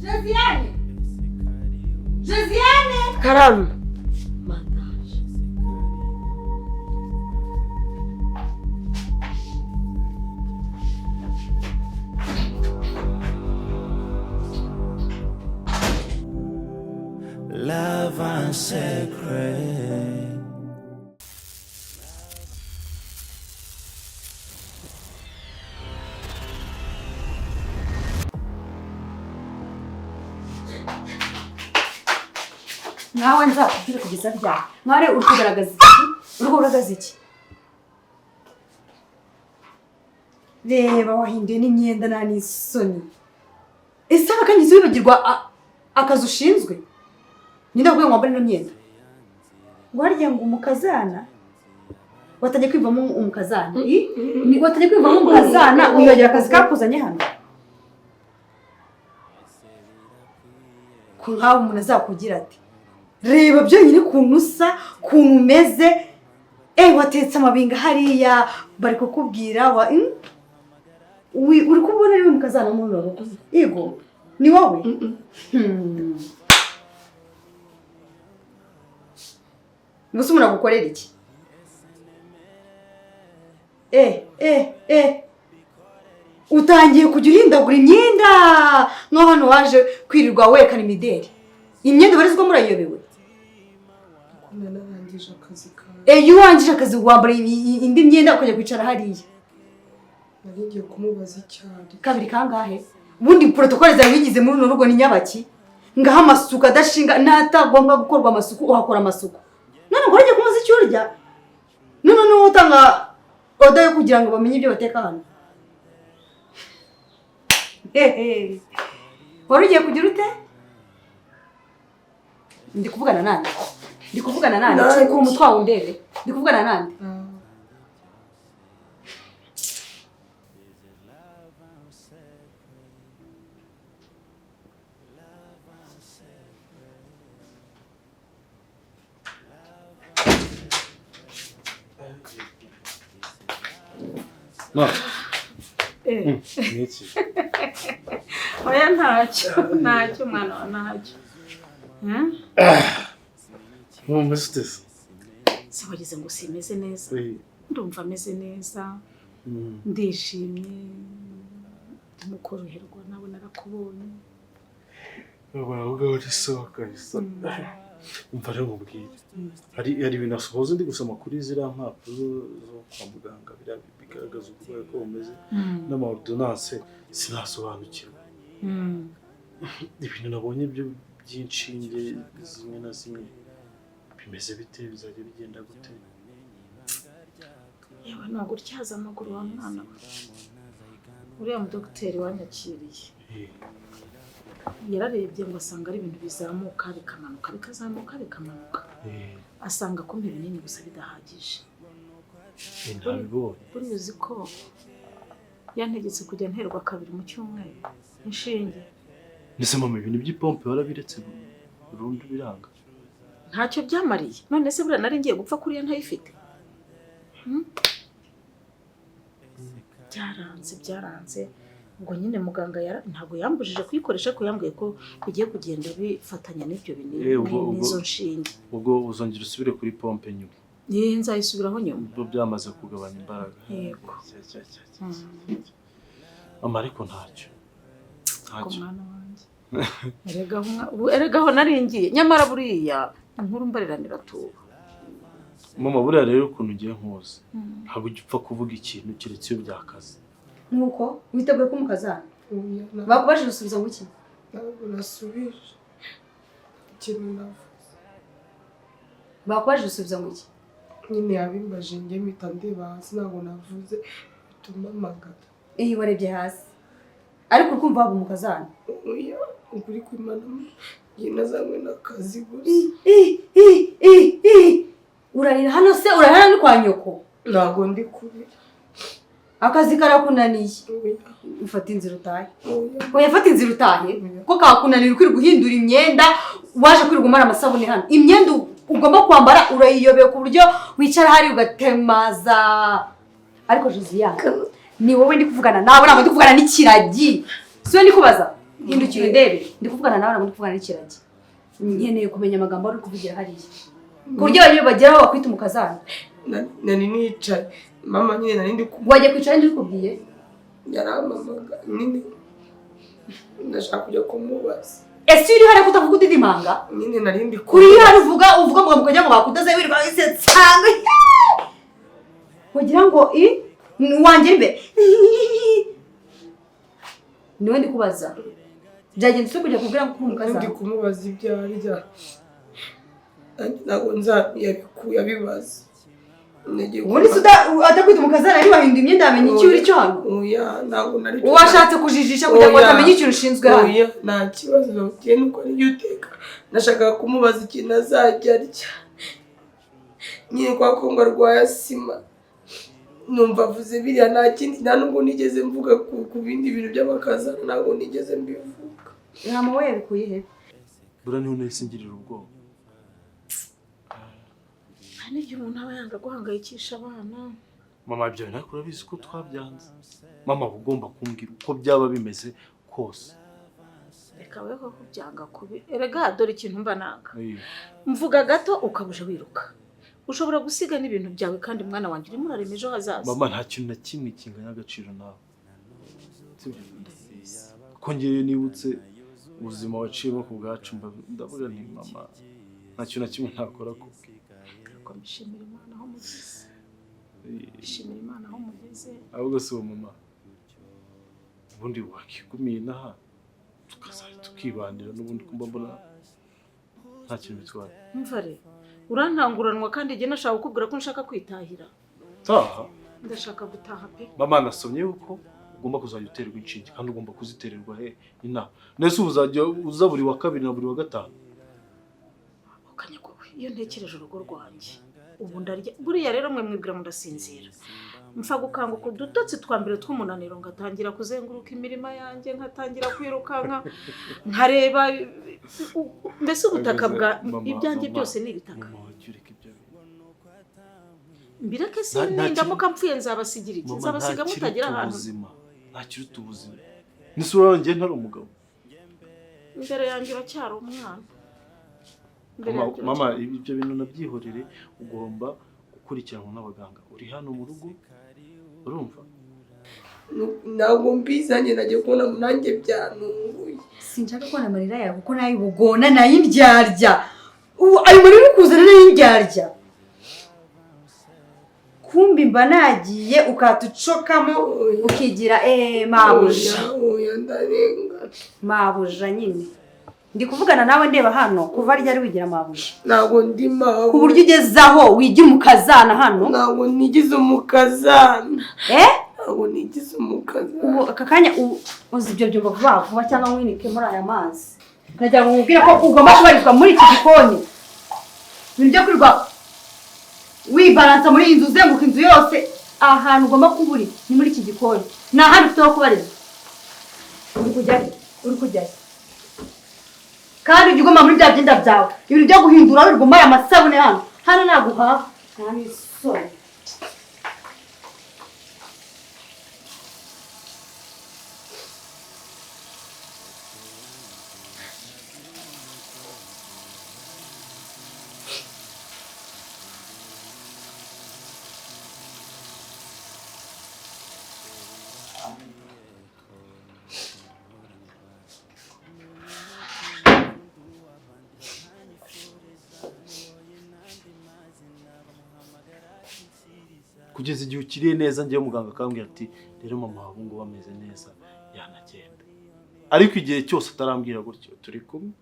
Josiane, Josiane! Karame. Mandaje. Love and secret. Nkawe nzakubwira kugeza ryari? Mwari uri kugaragaza iki? Uri kugaragaza iki? Reba wahinduye n'imyenda, nta n'isoni. Ese abakangizi wibagirwa akazi ushinzwe? Ninde wakubwiye ngo wambare ino myenda? Ngo harya ngo umukazana watangiye kwivamo umukazana? Watangiye kwivamo umukazana, wibagira akazi kakuzanye hano? Ko nkawe umuntu azakugira ati: "Reba byonyine ukuntu usa, ukuntu umeze, watetse amabinga hariya, bari kukubwira wa Uri kubona ari we mukazana muri uru rugo? Yego, ni wowe. Gusa umuntu agukorera iki? Utangiye kujya uhindagura imyenda nkaho hano waje kwirirwa werekana imideri. Imyenda ubarizwamo murayiyobewe? Ukuntu narangije akazi kawe. Iyo urangije akazi wambara indi myenda ukajya kwicara hariya. Nari ngiye kumubaza icyo ari. Kabiri kangahe? Ubundi protocole zawe wigize muri runo rugo ni nyabaki? Ngaho amasuku adashinga n'atagomba gukorwa amasuku, uhakora amasuku. None ngo urajya kumubaza icyo urya? None niwe utanga order yo kugira ngo bamenye ibyo bateka hano? Hehe, wari ugiye kugira ute? Ndi kuvugana nande? Ndi kuvugana nande? Nanjye. Cukura umutwe wawe undebe. Ndi kuvugana nande? Ah. Ma. Ni iki? Oya, ntacyo, ntacyo mwana wa, ntacyo. Nkumva ute se? Se wagize ngo simeze neza? Ndumva ameze neza. Ndishimye, ndimo koroherwa, nawe narakubonye. Ubwo ubwo uri sawa kabisa. Umva rero nkubwire. Hari ibintu nasohoze ndi gusoma kuri ziriya mpapuro zo kwa muganga, biriya bigaragaza uburwayi uko bumeze n'ama ordonnance, sinasobanukirwa. Ibintu nabonye byo by'inshinge zimwe na zimwe bimeze bite? Bizajya bigenda gute? Yewe, ntabwo utyaza amaguru wa mwana we. Uriya mudogiteri wanyakiriye yararebye ngo asanga ari ibintu bizamuka bikamanuka, bikazamuka bikamanuka. Asanga kumpa ibinini gusa bidahagije. Ntabibonye. Buriya uzi ko yantegetse kujya nterwa kabiri mu cyumweru inshinge? Ndetse mama, ibintu by'ipompe warabiretse burundu, biranga? Ntacyo byamariye. None se buriya nari ngiye gupfa kuriya ntayifite? Byaranze, byaranze. Ngo nyine muganga ntabwo yambujije kuyikoresha, ariko yambwiye ko bigiye kugenda bifatanya n'ibyo binini n'izo nshinge. Ubwo uzongera usubire kuri pompe nyuma? Ye, nzayisubiraho nyuma. Ubwo byamaze kugabanya imbaraga? Yego. Cya, cya, cya, cya, cya. Mama, ariko ntacyo. Ko Ntacyo. mwana wanjye, erega aho nari ngiye, nyamara buriya inkuru mbariranira tuba. Mama, buriya rero ukuntu ugiye nkuzi, ntabwo ujya upfa kuvuga ikintu keretse iyo byakaze. Nuko witeguye ko umukazana? Oya, Bakubajije usubiza ngo iki? Ntabwo nasubije ikintu navuze. Bakubajije usubiza ngo iki? Nyine yabimbaje, njye mpita ndeba hasi, ntabwo navuze, bituma mpamagara. Iyi warebye hasi, ariko uri kumva waba umukazana? Oya, ukuri kw'Imana, njye nazanywe n'akazi gusa. I, i, i, i. Urarira hano se? Urarira hano ni kwa nyoko? Ntabwo ndi kurira. Akazi karakunaniye? Oya. Ufata inzira utahe. Oya. Oya, fata inzira utahe, ko kakunanira ukwirirwa uhindura imyenda, waje kwirirwa umara amasabune hano. Imyenda ugomba kwambara urayiyobeye, ku buryo wicara hari ugatemaza. Ariko Josiane, ni wowe ndi kuvugana nawe, ntabwo ndi kuvugana n'ikiragi. Si we ndi kubaza. Hindukira undebe, ndi kuvugana nawe, ntabwo ndi kuvugana n'ikiragi. Nkeneye kumenya amagambo ari kuvugira hariya, ku buryo abantu bageraho bakwita umukazana. Nari nicaye mama nyine, nari ndi Wajya kwicara ndi bikubwiye. Yarampamagaye nyine, ndashaka kujya kumubaza. Ese uri hariya kutavuga udidimanga? Nyine nari ndi Kuri hano uvuga uvuga ngo mukajya ngo bakudoze, wirirwa wese nsanga wagira ngo i wanjye mbe niwe ndi kubaza. Byagenze ute kujya kubwira ko Nari ndi umukazana? kumubaza ibyo arya, nanjye ntabwo nzabikuye abibaza. Nagiye Ubundi se atakwita umukazana yari wahinduye imyenda yamenya icyo uri cyo hano? Oya, ntabwo nari. Washatse kujijisha kugira ngo Oya. batamenya ikintu ushinzwe hano. Oya, nta kibazo bitewe nuko nijya uteka. Nashakaga kumubaza ikintu azajya arya nyine, kwa ko ngo arwaye asima. Numva avuze biriya, nta kindi, nta nubwo nigeze mvuga ku bindi bintu by'amakazana, ntabwo nigeze mbivuga. Mama we yabikuye he? Buriya niho nahise ngirira ubwoba. Hari n'igihe umuntu aba yanga guhangayikisha abana. Mama, ibyo bintu ariko urabizi ko twabyanze. Mama, uba ugomba kumbwira uko byaba bimeze kose. Reka we ko kubyanga kubi. Erega dore ikintu mba nanga. Eh, Mvuga gato ukabuje wiruka. Ushobora gusiga n'ibintu byawe, kandi mwana wanjye urimo urarema ejo hazaza. Mama, nta kintu na kimwe kinganya agaciro nawe. Sibyo? Ko ngewe nibutse ubuzima waciyemo ku bwacu, ndavuga nti mama, nta kintu na kimwe ntakora ku bwe. Ariko mbishimira Imana aho mugeze. Mbishimira Imana aho mugeze. Ahubwo si uwo mama, ubundi wakigumiye inaha tukazajya tukibanira n'ubundi, kumba mbona nta kintu bitwaye. Umva rero, urantanguranwa kandi igihe nashaka kukubwira ko nshaka kwitahira. Taha. Ndashaka gutaha pe. Mama, nasomye yuko ugomba kuzajya uterwa inshinge, kandi ugomba kuzitererwa he inaha. Nese ubu uzajya uza buri wa kabiri na buri wa gatanu? Ukanyagwa we, iyo ntekereje urugo rwanjye ubu ndarya. Buriya rero mwe mwibwira ngo ndasinzira, mpfa gukanguka udutotsi twa mbere tw'umunaniro ngatangira kuzenguruka imirima yanjye, nkatangira kwirukanka nkareba mbese ubutaka bwa Mama, ibyanjye mama, byose ni ibitaka. Mama, wajya ureka ibyo bintu. Mbireke se? Nindamuka mpfuye nzabasigira iki? Mama, Nzabasiga nta mutagira kiruta ahantu. ubuzima, nta kiruta ubuzima. N'isura yanjye ntari umugabo. Imbere yanjye uracyari umwana. Imbere Mama, yanjye mama, ibyo bintu nabyihorere. Ugomba gukurikiranwa n'abaganga uri hano mu rugo, urumva? Ntabwo mbizi, nanjye nagiye kubona, nanjye byantunguye. Sinshaka kubona amarira yawe kuko nayo ubugona nayindyarya. Ubu ayo marira uri kuzana nayindyarya. Kumbi mba nagiye ukatucokamo ukigira mabuja. Oya, oya, ndarenga. Mabuja nyine, ndi kuvugana nawe ndeba hano. Kuva ryari wigira mabuja? Ntabwo ndi mabuja. Ku buryo ugezaho wigira umukazana hano? Ntabwo nigize umukazana. Eh? Ntabwo nigize umukazana. Ubu aka kanya uzi ibyo byumva vuba vuba cyangwa winike muri aya mazi? Nagira ngo nkubwire ko ugomba kubarizwa muri iki gikoni. Ibintu byo kwirirwa wibaransa muri iyi nzu, uzenguruka inzu yose, ahantu ugomba kuba uri ni muri iki gikoni, ni ahandi ufite ho kubarizwa. Uri kujya he? Uri kujya he? Kandi ujya uguma muri bya byenda byawe. Ibintu byo guhindura wirirwa umara amasabune hano hano ntabwo uhaha, nta n'isoni. Kugeza igihe ukiriye neza, ngewe muganga akambwira ati rero mama wawe ubu ngubu ameze neza, yanagenda. Ariko igihe cyose atarambwira gutyo, turi kumwe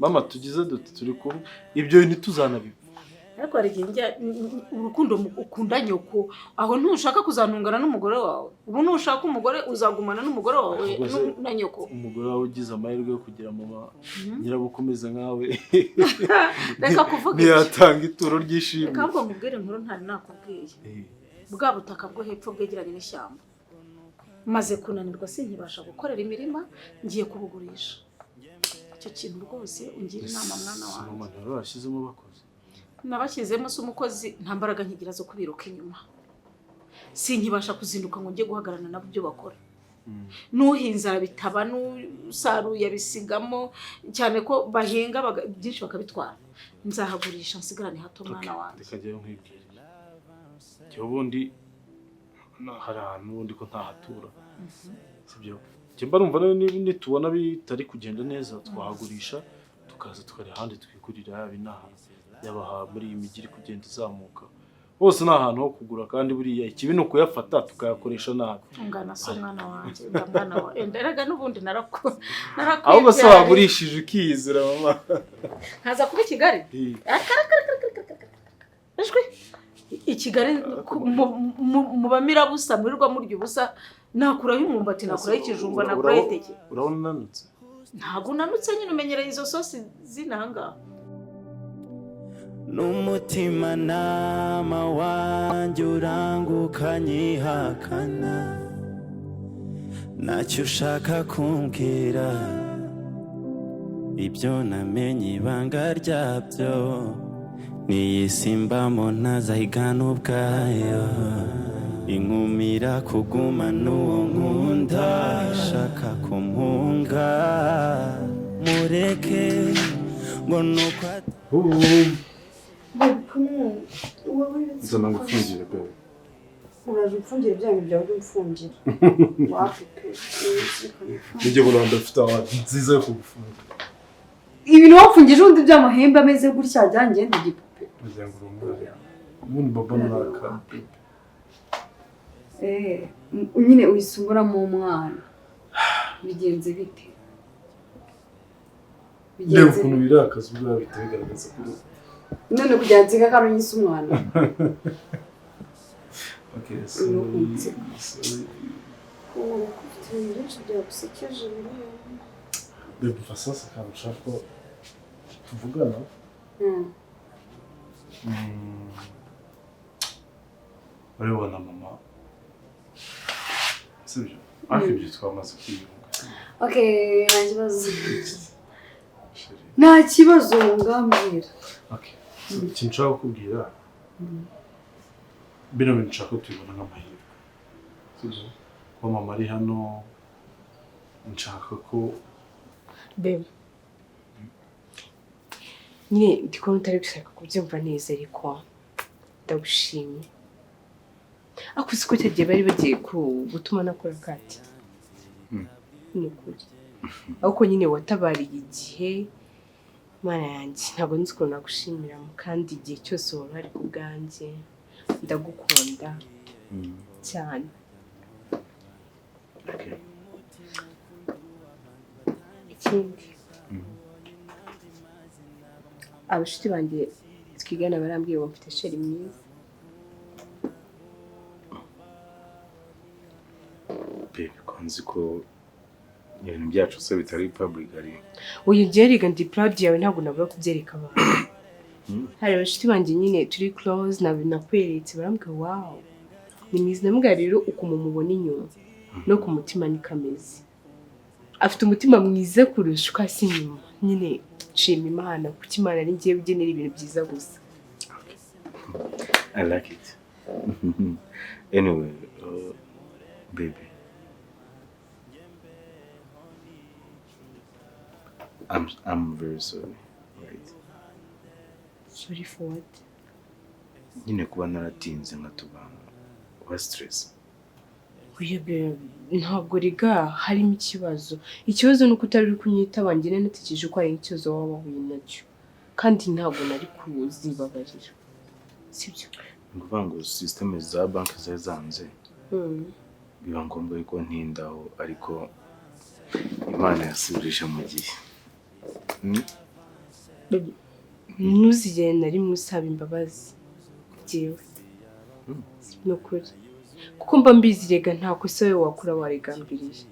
mama, tugize duti turi kumwe, ibyo ntituzanabipfa. Ariko hari igihe njya urukundo ukunda nyoko, aho ntushaka kuzantungana n'umugore wawe. Ubu nushaka umugore uzagumana n'umugore wawe Ahubwo se na nyoko. Umugore wawe ugize amahirwe yo kugira mama nyirabukwe umeze nkawe, Reka kuvuga ibyo. ntiyatanga ituro ry'ishimwe? Reka ahubwo nkubwire inkuru ntari nakubwiye. Bwa butaka bwo hepfo bwegeranye n'ishyamba, maze kunanirwa sinkibasha gukorera imirima, ngiye kubugurisha. Icyo kintu rwose ungira inama, mwana Si wanjye. mama, ntibari barashyizemo abakozi? Nabashyizemo se umukozi, nta mbaraga nkigira zo kubiruka inyuma, sinkibasha kuzinduka ngo njye guhagararana nabo ibyo bakora. N'uhinze arabitaba, n'usaruye abisigamo, cyane ko bahinga byinshi bakabitwara. Nzahagurisha nsigarane hato, mwana wanjye. Reka njyewe nkwibwirire, njyewe ubundi hari ahantu ubundi ko ntahatura, sibyo? Njye mba numva rero nitubona bitari kugenda neza twahagurisha, tukaza tukareba ahandi twigurira, yaba inaha, yaba aha muri iyi mijyi iri kugenda izamuka hose ni ahantu ho kugura. Kandi buriya ikibi ni ukuyafata tukayakoresha nabi. Ungana se, mwana wanjye, enda mwana wa enda. Erega n'ubundi Ahubwo se narakwibyariye. wagurishije ukiyizira, mama? Nkaza kuba i Kigali? Ijwi i Kigali mu bamirabusa murirwa murya ubusa, nakuraho imyumbati, nakuraho ikijumba, nakuraho iteke. Urabona unanutse. Ntabwo unanutse nyine, umenyereye izo sosi z'inanga. N'umutima nama wanjye uranguka nyihakana, ntacyo ushaka kumbwira. Ibyo namenye ibanga ryabyo n'iyi simbamo ntazayigana ubwayo, inkumira kuguma n'uwo nkunda, ishaka kumpunga. Mureke ngo nuko Nzana ngufungire, babe. Uraje umfungire bya bintu byawe ujye umfungira wapi pe. Nijye buranda mfite ahantu nziza yo kugufunga. Ibintu wapfungije ubundi by'amahembe ameze gutya byanjye, ndi igipupe. Wagira ngo uri umwana ubundi, baba nuraka. Eh, nyine uhise uburamo umwana, bigenze bite? Reba Bigenze ukuntu bite? wirakaza ubwawe, bihita bigaragaza ko None kugira ngo nseke ko ari umwana? Okay. Urimo kunseka. Sorry. Ufite ibintu byinshi byagusekeje biri. Babe, mva sasa akantu ushaka ko tuvugana. Urabibona mama, sibyo? Ariko ibyo twamaze kwiyunga. Okay, nta kibazo. Chérie. Nta kibazo, ngambwira. Okay. So, ikintu nshaka kukubwira, bino bintu nshaka ko tubibona nk'amahirwe, sibyo? Kuba mama ari hano, nshaka ko Babe, nyine ndi kubona utari gushaka kubyumva neza, ariko ndagushimye. Ariko uzi ko cya gihe bari bagiye gutuma nakora kati? Ni ukuri, ariko nyine watabariye igihe. Mana yanjye, ntabwo nzi ukuntu nagushimira, kandi igihe cyose waba uhari ku bwanjye. Ndagukunda cyane. Ikindi, abashuti banjye twigana barambwiye ngo mfite chéri mwiza. Babe, ko nzi ko ibintu byacu se bitari public ari Uyu byerega, ndi proud yawe, ntabwo nabura kubyereka abantu. Hari abashuti banjye nyine turi close nakweretse, barambwira: "Wow, ni mwiza." Ndamubwira rero ukuntu mubona inyuma no ku mutima niko ameze, afite umutima mwiza kurusha uko asa inyuma. Nyine nshima Imana kuko Imana ari ngiye ugenera ibintu byiza gusa. I like it. Anyway, baby, I'm very sorry, right? Sorry for what? Nyine kuba naratinze nkatubana wa stress. Oya babe, ntabwo rega harimo ikibazo. Ikibazo ni uko utari uri kunyitaba. Njye nari natekereje ko hari ikibazo waba wahuye nacyo, kandi ntabwo nari kuzibabarira, sibyo? Ni ukuvuga ngo system za banki zari zanze, biba ngombwa yuko ntindaho, ariko Imana yasubirije mu gihe. Ntuzigere na rimwe usaba imbabazi jyewe, ni ukuri, kuko mba mbizi rega nta kosa wowe wakora warigambiriye.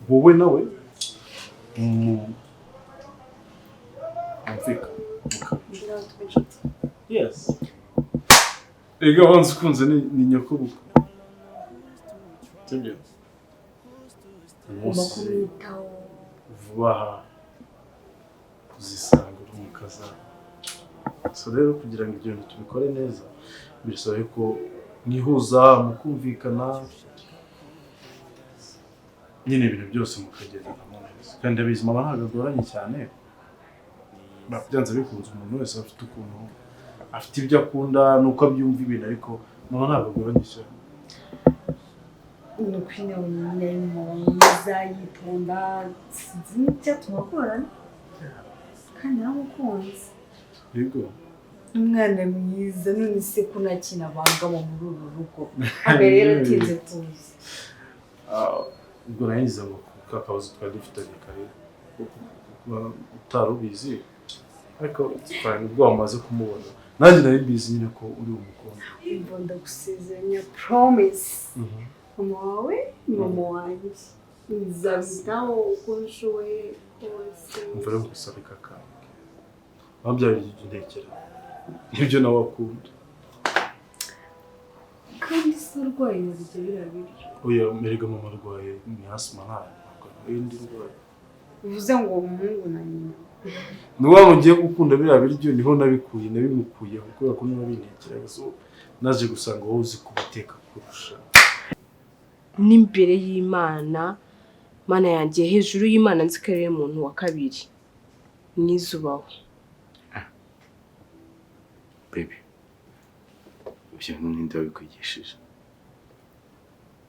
Wowe nawe mu mwumvika. Yes, ega wanze ukunze ni nyokobukwe, sibyo? Ugomba Umunsi kumwitaho. Vuba aha uzisanga uri umukazana. So rero kugira ngo ibyo bintu tubikore neza, bisaba ko mwihuza mukumvikana. Nyine ibintu byose mukagendanamo neza, kandi abizi mama ntabwo agoranye cyane. Byanze bikunze umuntu wese afite ukuntu, afite ibyo akunda nuko abyumva ibintu, ariko mama ntabwo agoranye cyane. Ni ukuri nawe nyine ari umumama mwiza, yitonda. Sinzi n'icyatuma akorana kandi naramukunze. Yego. Umwana mwiza. None se ko nta kintu abangama muri uru rugo, abe rero atinze tuzi. Ah, ubwo naringize ngo ka kabazo twari dufitanye kare kuba utari ubizi, ariko twari ubwo wamaze kumubona, nanjye nari mbizi nyine ko uri umukobwa. Umva, ndagusezeranya, promise, mama wawe ni mama wanjye, nzabitaho uko nshoboye kose. Umva rero, ngusabe akantu keza. Wabyaye ibyo untekera nibyo nawe akunda. Kandi se urwaye yarya biriya biryo? Oya, merega mama arwaye ni asima, ntabwo indi ndwara. Bivuze ngo uwo muhungu na nyina. Ni wa ngiye gukunda biriya biryo, niho nabikuye, nabimukuyeho kubera ko niba bintekeraga. So naje gusanga wowe uzi kubiteka kurusha. N'imbere y'Imana, Mana yanjye, hejuru y'Imana, nzi ko ariwe muntu wa kabiri mwiza ubaho. Baby, ibyo bintu ninde wabikwigishije?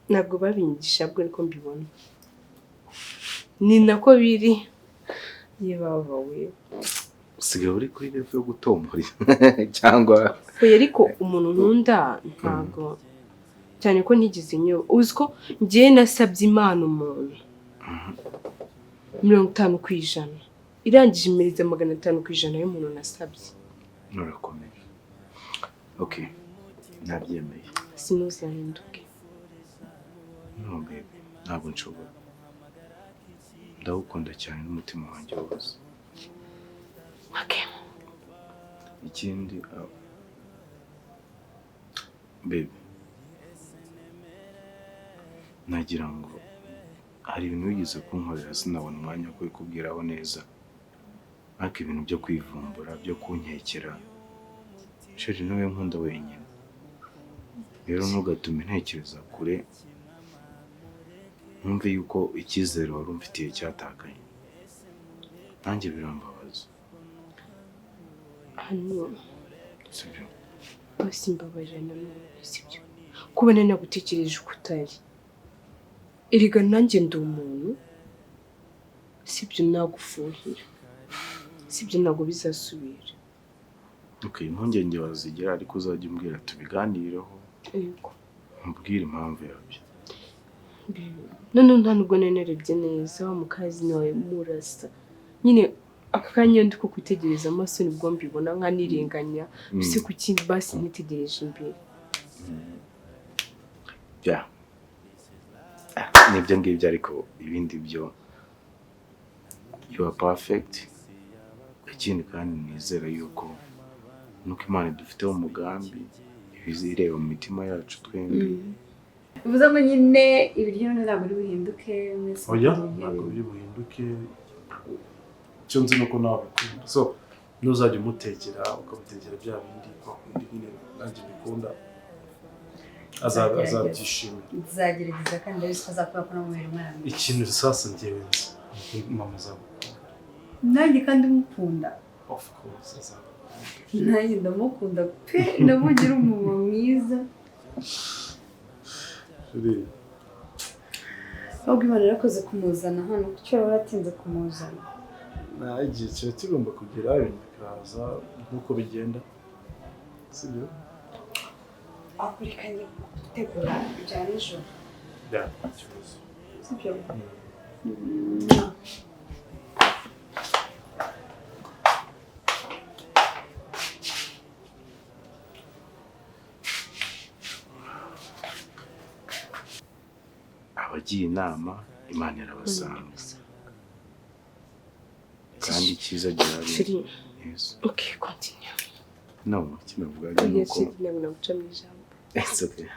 Ntabwo babinyigisha, ahubwo niko mbibona, ni nako biri, ye baba we. Usigaye uri kuri level yo gutombora cyangwa? Oya, ariko umuntu nkunda ntabwo cyane ko ntigeze nyoba. Uzi ko njyewe nasabye Imana umuntu 50%, irangije imereza 500% y'umuntu nasabye. Urakomeye. Okay, nabyemeye. Sinuzahinduke. No baby, ntabwo nshobora. Ndagukunda cyane n'umutima wanjye wose. Okay. Ikindi, baby, nagira ngo hari ibintu wigeze kunkorera, sinabona umwanya wo kubikubwiraho neza, ariko ibintu byo kwivumbura, byo kunkekera, chéri, niwe nkunda wenyine. Rero ntugatume ntekereza kure, ntumve yuko icyizere wari umfitiye cyatakaye, nanjye birambabaza. Hano. Sibyo? Basi mbabarira nanone, sibyo? Kuba nari nagutekereje uko utari. Erega nanjye ndi umuntu, sibyo? Nagufuhira, sibyo? Ntabwo bizasubira. Okay, impungenge wazigira, ariko uzajya umbwira tubiganireho. Yego. Mubwire impamvu yabyo. Noneho nta nubwo nari narebye neza, wa mukazi wawe murasa nyine. Aka kanya iyo ndi kukwitegereza amaso nibwo mbibona, nkanirenganya. Ese kuki basi ntitegereje imbere? Ya, nibyo ngibyo, ariko ibindi byo you are perfect. Ikindi kandi nizera yuko nuko Imana idufiteho umugambi, ibizireba mu mitima yacu twembi. Bivuze ngo nyine ibiryo none ntabwo biri buhinduke mwese? Oya. Mukunda ibiryo Ntabwo bimwe. biri buhinduke. Icyo nzi ni uko nawe abikunda, so ntuzajya umutekera, ukamutekera bya bindi kwa kundi nyine nanjye mbikunda. Nzagerageza. Azabyishimira. Nzagerageza, kandi ndabizi ko azakora, ko namubera umwana mwiza. Ikintu sasa njyewe nzi ni uko mama azagukunda. Nanjye kandi mukunda. Of course azagukunda. Nanjye ndamukunda pe, ndamugira umumama mwiza. Chérie. Ahubwo Imana yarakoze kumuzana hano, kuko wari waratinze kumuzana. Nta, igihe kiba kigomba kugera, ibintu bikaza nk'uko bigenda, sibyo? Ahubwo reka njye gutegura ibya nijoro. Ya, nta kibazo. Sibyo? Mm. Mwah. Abagiye inama Imana irabasanga, kandi icyiza gihari. Chéri. Yes. Okay, continue. No, kinavuga ni Oya. uko Chéri, ntabwo naguca mu ijambo. It's okay.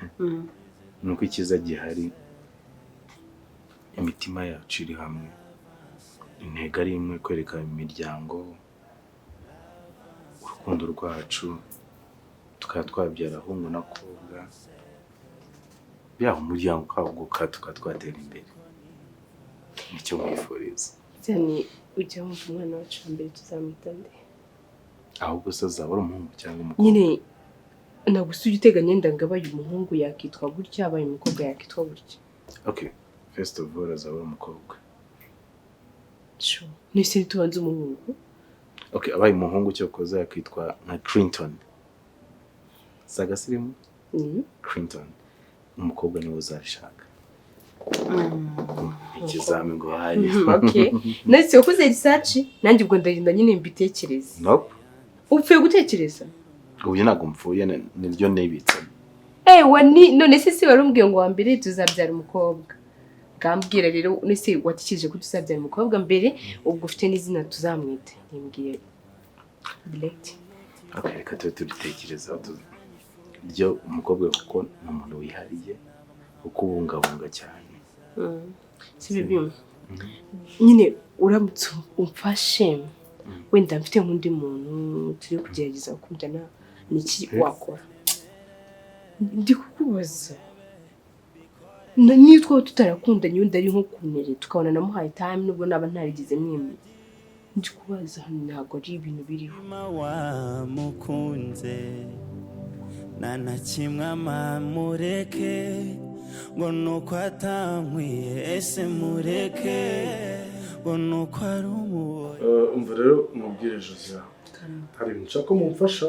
Ni uko icyiza gihari, imitima yacu iri hamwe, intego ari imwe, kwereka imiryango urukundo rwacu, tukaba twabyara ahungu n'akobwa, yaba umuryango ukaguka, tukaba twatera imbere. Nicyo mwifuriza. Cyane ujya wumva umwana wacu wa mbere tuzamwita nde? Ahubwo se azaba ari umuhungu cyangwa umukobwa? Nyine ntabwo ujya uteganya wenda ngo abaye umuhungu yakitwa gutya, abaye umukobwa yakitwa gutya. Okay, first of all azaba ari umukobwa. Sure. Nese ntitubanze umuhungu? Okay, abaye umuhungu cyokoza yakitwa nka Clinton. Si agasirimu? Clinton. Umukobwa niwe uzabishaka. Ikizami ngo haye. Okay. Nese wakoze research, nanjye ubwo ndagenda nyine mbitekereze. Nope. Upfuye gutekereza? Ubu ntabwo mpfuye, niryo nibitse. Ewa, ni none se si warumbwiye ngo wa mbere tuzabyara umukobwa? Bwambwira rero, nese watekereje ko tuzabyara umukobwa mbere, ubwo ufite n'izina tuzamwita? Nimbwiye direct. Okay, reka tube tubitekerezaho ryo umukobwa, kuko ni umuntu wihariye ukubungabunga cyane. Si bibi nyine uramutse umfashe, wenda mfite nk'undi muntu turi kugerageza gukundana, ni iki wakora? Ndi kukubaza. Niyo twaba tutarakundanye, wenda ari nko kuntere tukabona namuhaye time, nubwo naba ntarigeze mwemera, ndi kubaza, ntabwo ari ibintu biriho. Wamukunze nta na kimwe amamureke ngo nuko atankwiye, ese mureke ngo nuko ari umuboyi. Umva rero mubwire Josiane, hari ibintu nshaka ko mumfasha,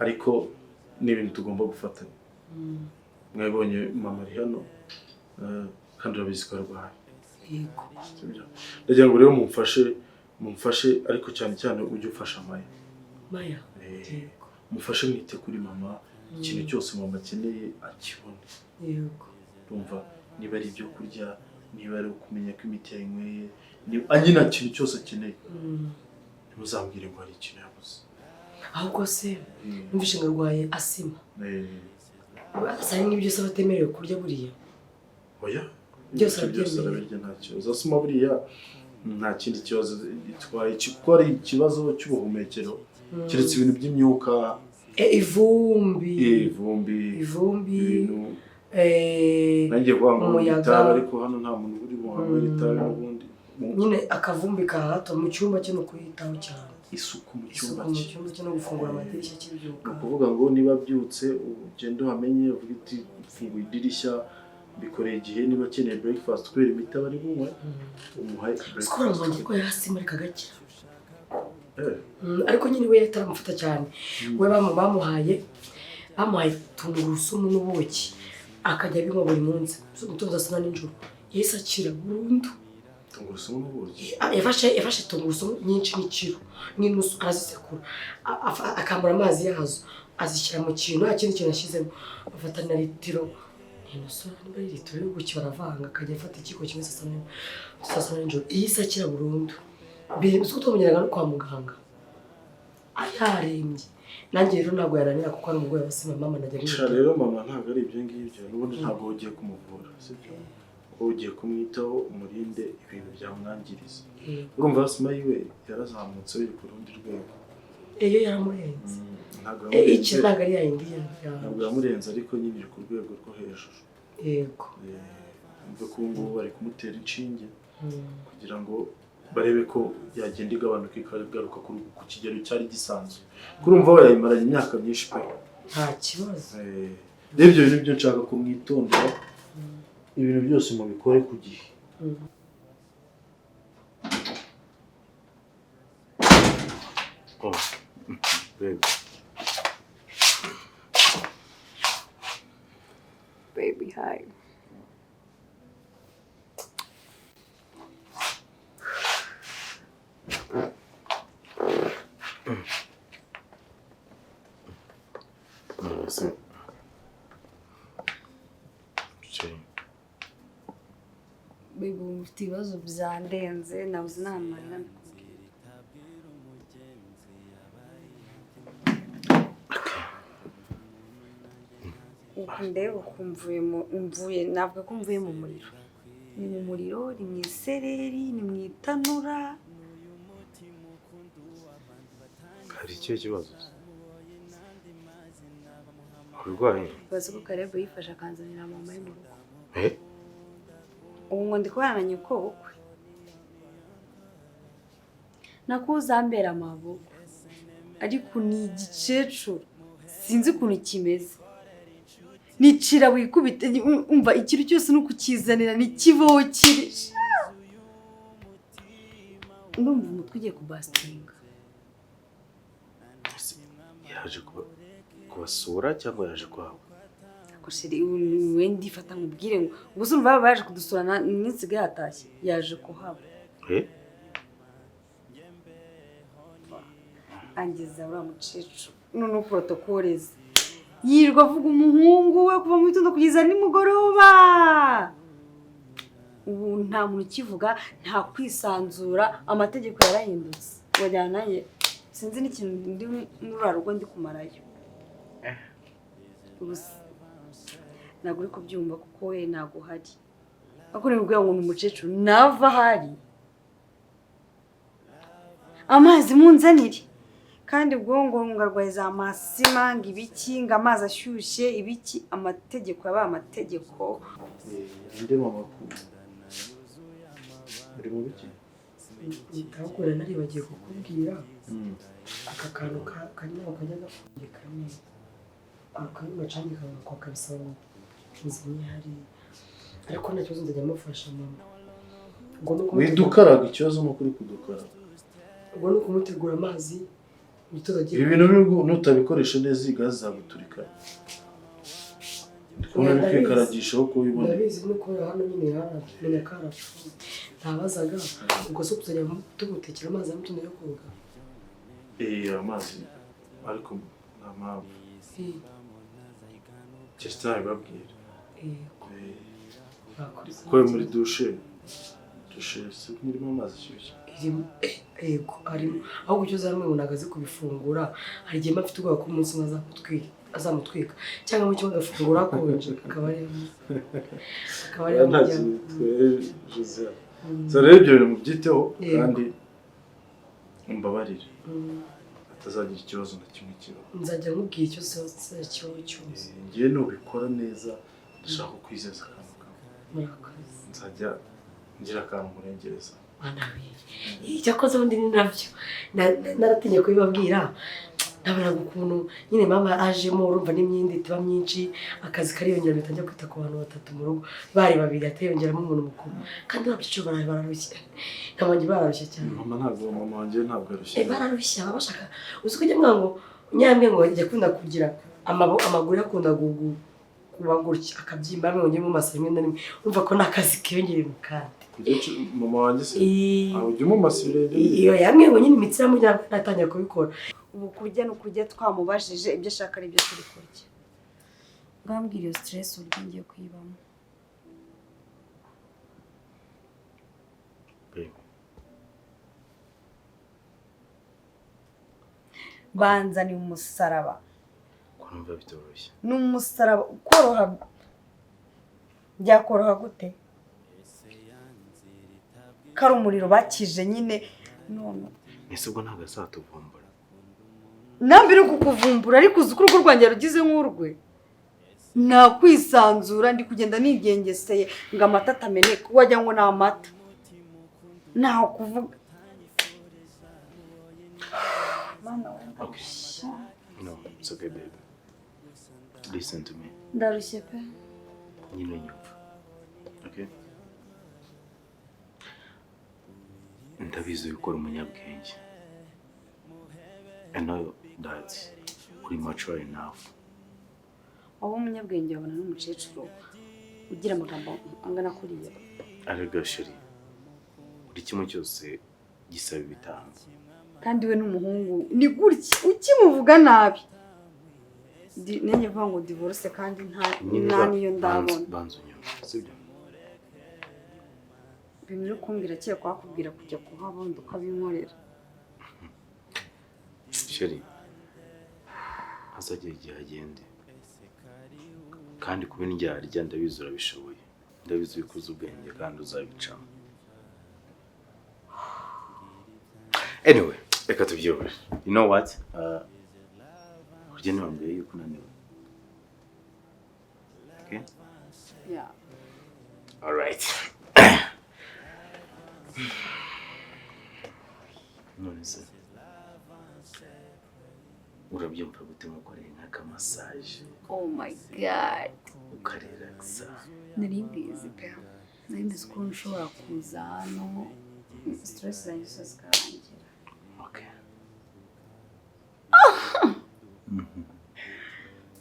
ariko ni ibintu tugomba gufatanya. Mwabonye mama ari hano, kandi urabizi ko arwaye. Yego. Sibyo? Ndagira ngo rero mumfashe, ariko cyane cyane ujye ufasha Maya. Maya? Mufashe mwite kuri mama, ikintu cyose mama akeneye akibone. Urumva, niba ari ibyo kurya, niba ari ukumenya ko imiti yayinyweye, niba nyine ikintu cyose akeneye, ntimuzambwire ngo hari ikintu yabuze. Ahubwo se numvise ngo arwaye asima, asa n'ibyo se batemerewe kurya buriya? Oya. Byose Ibyo byose arabyemerewe. arabirya, nta kibazo. Asima buriya nta kindi kibazo itwaye, kuko ari ikibazo cy'ubuhumekero, keretse ibintu by'imyuka. Ivumbi. Ivumbi. Ivumbi. Ibintu nanjye kuvuga ngo umuyaga. Itabi, ariko hano nta muntu uri buhanywere itabi n'ubundi. Nyine akavumbi ka hato mu cyumba cye, ni ukuyitaho cyane. Isuku mu cyumba Isuku mu cye. cyumba cye no gufungura amadirishya akibyuka. Ni ukuvuga ngo niba abyutse, ugende uhamenye, uvuge uti mfunguye idirishya bikoreye igihe. Niba akeneye breakfast, kubera imiti aba ari bunywe, umuhe Sikora breakfast. mu ngingo ya asima ariko agakira. Ariko nyine we yataramufata cyane. We bamuhaye tungurusumu n'ubuki, akajya abinywa buri munsi mu gitondo, saa sita na nijoro, yahise akira burundu. Tungurusumu n'ubuki? Yafashe tungurusumu nyinshi n'ikiro n'inusu, arazisekura, akamura amazi yazo, azishyira mu kintu, nta kindi kintu ashyizemo, afata na litiro n'inusu, niba ari litiro y'ubuki, baravanga, akajya afata ikiyiko kimwe saa sita na nijoro, ihise akira burundu. Mbere uzi ko twamujyanaga no kwa muganga yarembye. Nanjye rero ntabwo yananira kuko ari umurwayi wa asima, mama najya Sha, amwitaho. Rero mama ntabwo ari ibyo ngibyo n'ubundi, ntabwo ugiye kumuvura, sibyo? Wowe ugiye kumwitaho, umurinde ibintu byamwangiriza. Urumva asima yiwe yarazamutse, biri ku rundi rwego. Iyo yaramurenze. Ntabwo Iki yamurenze. ntabwo ari yayindi Ntabwo yamurenze, ariko nyine iri ku rwego rwo hejuru. Umve ko ubu ngubu bari kumutera inshinge kugira ngo barebe ko yagenda igabanuka, ikagaruka ku kigero cyari gisanzwe. Kurumva we yayimaranye imyaka myinshi pe. Nta kibazo. Rero ibyo bintu byo nshaka kumwitondera, ibintu byose mubikore ku gihe. Oh, babe. Baby, hi. None se Chérie, Baby, ubu mfite ibibazo byandenze, nabuze n'ahantu nahera mbikubwira. Uku ndeba uku mvuye mu mvuye, navuga ko mvuye mu muriro. Ni mu muriro, ni mu isereri, ni mu itanura. Hari ikihe kibazo? Urwaye? Bazi ko Caleb yifashe akanzanira mama ye mu rugo. Eh? Ubu ngo ndi kubana na nyoko bukwe, nako uzambera amaboko, ariko ni igikecuru, sinzi ukuntu kimeze. Nicira wikubite, umva, ikintu cyose ni ukukizanira ntikivaho kiri. Ndumva umutwe ugiye kubasitinga. Ese yaje kubasura cyangwa yaje kwawe? Ako chéri, we ndifata nkubwire ngo ubwo se urumva baba baje kudusura n'insigaye yatashye yaje kuhaba. Eh? Angiza uriya mukecuru noneho protocole ze, yirirwa avuga umuhungu we kuva mu gitondo kugeza nimugoroba. Ubu nta muntu ukivuga, nta kwisanzura, amategeko yarahindutse. Wajyana nanjye sinzi n'ikintu ndi muri uriya rugo ndi kumarayo. Ubu ntabwo uri kubyumva kuko we ntabwo uhari, ariko nibwira ngo ni umukecuru nava ahari amazi munzanire. Kandi ubwo ngo arwaye za masima, ngo ibiki, ngo amazi ashyushye, ibiki, amategeko yabaye amategeko. Andi mama uri mu biki? Ahubwo naribagiye kukubwira aka kantu karimo kajya gapfundika neza, aka gacange kawe kabisaba ngo nzanye hariya, ariko nta kibazo, nzajya mufasha mama. Ubwo ni ukumutegura- Widukaraga, ikibazo ni ukuri kudukaraga. Ubwo ni ukumutegura amazi mu gitondo agiye. Ibi bintu nutabikoresha neza, iyi gaze izaguturika. Ndi kubona bikwikaragisha aho kubibona. Ndabizi, nuko hano nyine haramenya ko harapfuye, ntabazaga. Ubwo se tuzajya tumutekera amazi ya mugitondo yo koga? Eh, amazi, ariko nta mpamvu keretse nabibabwira. Mwakoze. Kuko muri douche si irimo amazi ashyushye? Irimo, yego arimo. Ahubwo icyo uzamwe ngo ntabwo azi kubifungura. Hari igihe mba mfite ubwoba ko umunsi umwe azamutwika cyangwa mu cyumba agafungura hakonje, akaba ariyo Nta amujyana. kintu bitwaye, Josiane. So rero ibyo bintu mubyiteho. Yego. Kandi umbabarire atazagira ikibazo na kimwe kibaho. Nzajya nkubwira icyo kibaho cyose. Ngewe nubikora neza, ndashaka kwizeza akantu kamwe. Murakoze. Nzajya ngira akantu nkurengereza. Mwana we, icyakoze ubundi ni nabyo naratinye kubibabwira. Nabonaga ukuntu nyine mama ajemo, urumva n'imyenda itiba myinshi, akazi kariyongera, mpita njya kwita ku bantu batatu mu rugo. Bari babiri, atiyongeramo umuntu mukuru, kandi babyicuye bararushye, nabonye bararushye cyane. Mama ntabwo, mama wanjye ntabwo arushye. Bararushye, baba bashaka, uzi ko ujya mwa ngo nyambwe ngo ajya akunda kugira amaguru akunda kuba gutya akabyimba, hamwe ngo mu masa rimwe na rimwe, urumva ko ni akazi kiyongereye mu kandi. Mama wanjye se? Eh. Aho ujya umumasa ibirenge? Iyo yambwiye ngo nyine imitsi iramurya, natangira kubikora. Ubu kurya ni ukurya twamubajije ibyo ashaka, ari byo turi kurya. Ngambwira iyo stress uburyo ngiye kuyibamo. Babe. Banzaniye umusaraba. Ko numva bitoroshye? Ni umusaraba koroha, byakoroha gute ko ari umuriro bakije nyine none? Ese ubwo ntabwo azatuvumbura? Nambi uri kukuvumbura, ariko uzi ko urugo rwanjye rugize nk'urwe, nta kwisanzura, ndi kugenda nigengeseye ngo amata atameneka, wagira ngo ni amata, ntaho kuvuga. Mana we, ndarushye. No, it's okay, baby, listen to me. Ndarushye pe. Nyine nyumva, okay? Ndabizi yuko uri umunyabwenge. I know that uri mature enough. Waba umunyabwenge wabona n'umukecuru ugira amagambo angana kuriya? Arega chéri, buri kimwe cyose gisaba ibitambo. Kandi we n'umuhungu ni gutya, ukimuvuga nabi. Nanjye mvuga ngo divorce, kandi nta Nyine nta niyo ndabona. Banza unyumve, sibyo? Ibintu uri kumbwira, kera kwakubwira kujya kuhabonda ukabinkorera. Chéri, azagera igihe agende, kandi kuba indyarya, ndabizi urabishoboye, ndabizi yuko uzi ubwenge kandi uzabicamo. Anyway, reka tubyihorere. You know what, kurya ntiwambwiye yuko unaniwe? Okay. Yeah. Alright. None se urabyumva gute mukoreye nk'akamassage, Oh my God. ukarelaxa? Nari mbizi pe, nari mbizi ko nshobora kuza hano, stress zanjye zose zikarangira. Okay.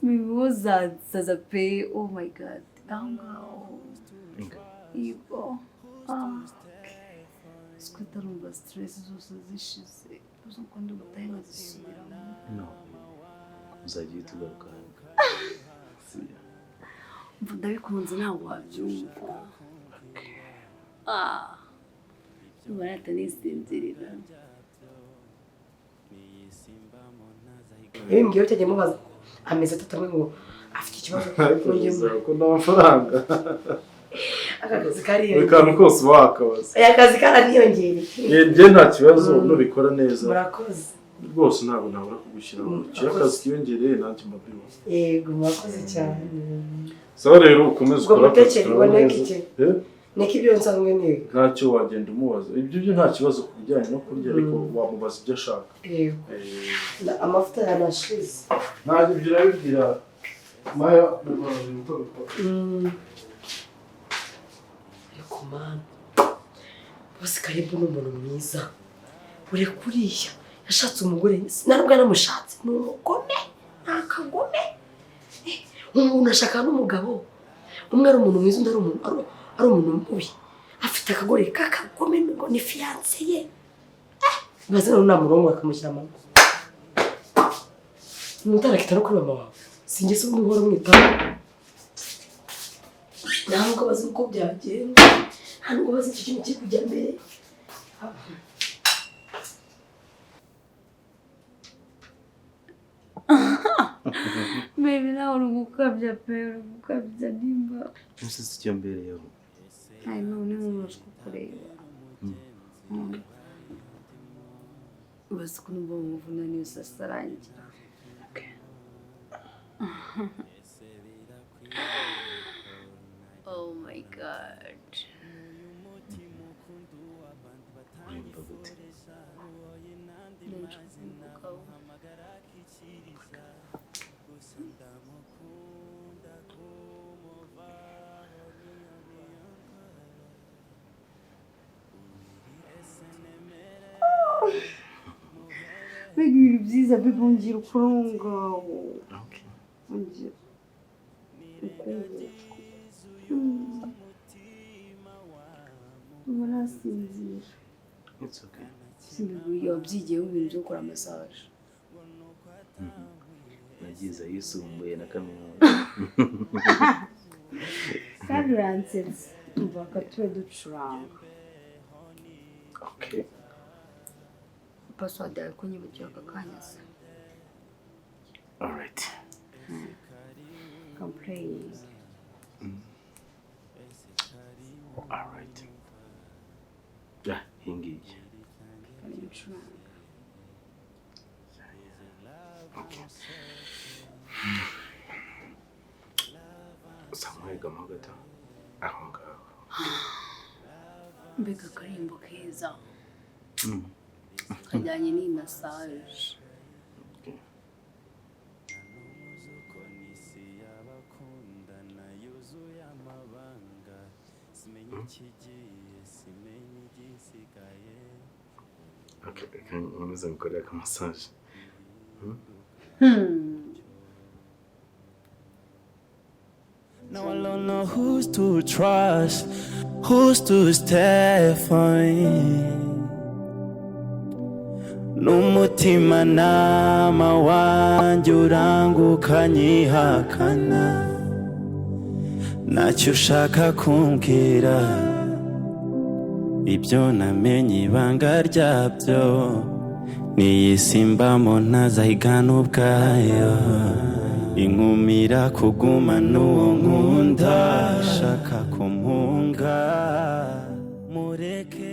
Bimuzasaza pe. Oh my God, aho ngaho. Inga. Yego. Ah, siko atarumva stress zose zishize, uzi uko ndi butahe nkazisubiramo. No, uzajya uhita ugaruka hano. Sibyo? Umva, ndabikunze, ntabwo wabyumva. Ah, ndumva natanisinzirira. Yabimbwiye cyagiye mubaza amezi 3 amwe ngo afite ikibazo. Ariko uzakunda amafaranga. Aka kazi Buri kariyongera. kantu kose uba wakabaza. Aya kazi karaniyongereye. Njye nta kibazo nubikora neza. Murakoze. Rwose ntabwo nabura kugushyiraho. Iyo akazi kiyongereye nanjye mbabibona. Yego, murakoze cyane. Sawa rero, ukomeze Ubwo ukore akazi mutekere kawe ngo neza. neke iki? Eh? Niko ibyo nsanzwe niga. Ntacyo, wagenda umubaza ibyo byo, nta kibazo ku bijyanye no kurya, ariko wamubaza ibyo ashaka. Yego. Amavuta yanashize. Ntabwo ibyo urabibwira Maya, uko bikora. Ariko mana, bose Karibu ni umuntu mwiza. Ureka uriya yashatse umugore, ntabwo yanamushatse, ni umugome, ni akagome. Umuntu ashaka n'umugabo umwe ari umuntu mwiza, undi ari umuntu mubi, afite akagore k'akagome ngo ni fiancé ye. Maze none namurongo akamushyira mama utarakita no kuri mama wawe, sinjye se ubundi uhora umwitaho. Ntabwo bazi uko byagenda, nta nubwo bazi icyo kintu kiri kujya mbere. Baby, nawe uri gukabya pe, uri gukabya nimba. Ese si icyo mbereyeho? Ay, none nkubaje kukureba. Ubaze ko numva umuvunani yose asarangira. Oh my God. Urumva gute? Ndashaka umugabo. Mbega ibintu byiza, mbega ungira ukurungaho. Okay. Ungira ukunguka. Ubu nasinzira. It's okay. Simbiguye, wabyigiyeho ibintu byo gukora massage? Nagize ayisumbuye na kaminuza. Kandi uransetsa. Umva ko tube ducuranga. Okay. Password yawe ko nyibagiwe aka kanya se? Alright. Complaining. Alright. Yeah, iyi ngiyi. Kari gucuranga. Okay. Usa nk'uwegamaho gato aho ngaho. Mbega akarimbo keza kajyanye n'iyi massage. Okay. Okay, reka nkomeze ngukorere akamassage. Now I don't know who's to trust, who's to stay for me. N'umutimanama wanjye uranguka nyihakana, ntacyo ushaka kumbwira, ibyo namenye ibanga ryabyo n'iyi simbamo ntazahigana ubwayo, inkumira kuguma n'uwo nkunda, shaka kumpunga mureke.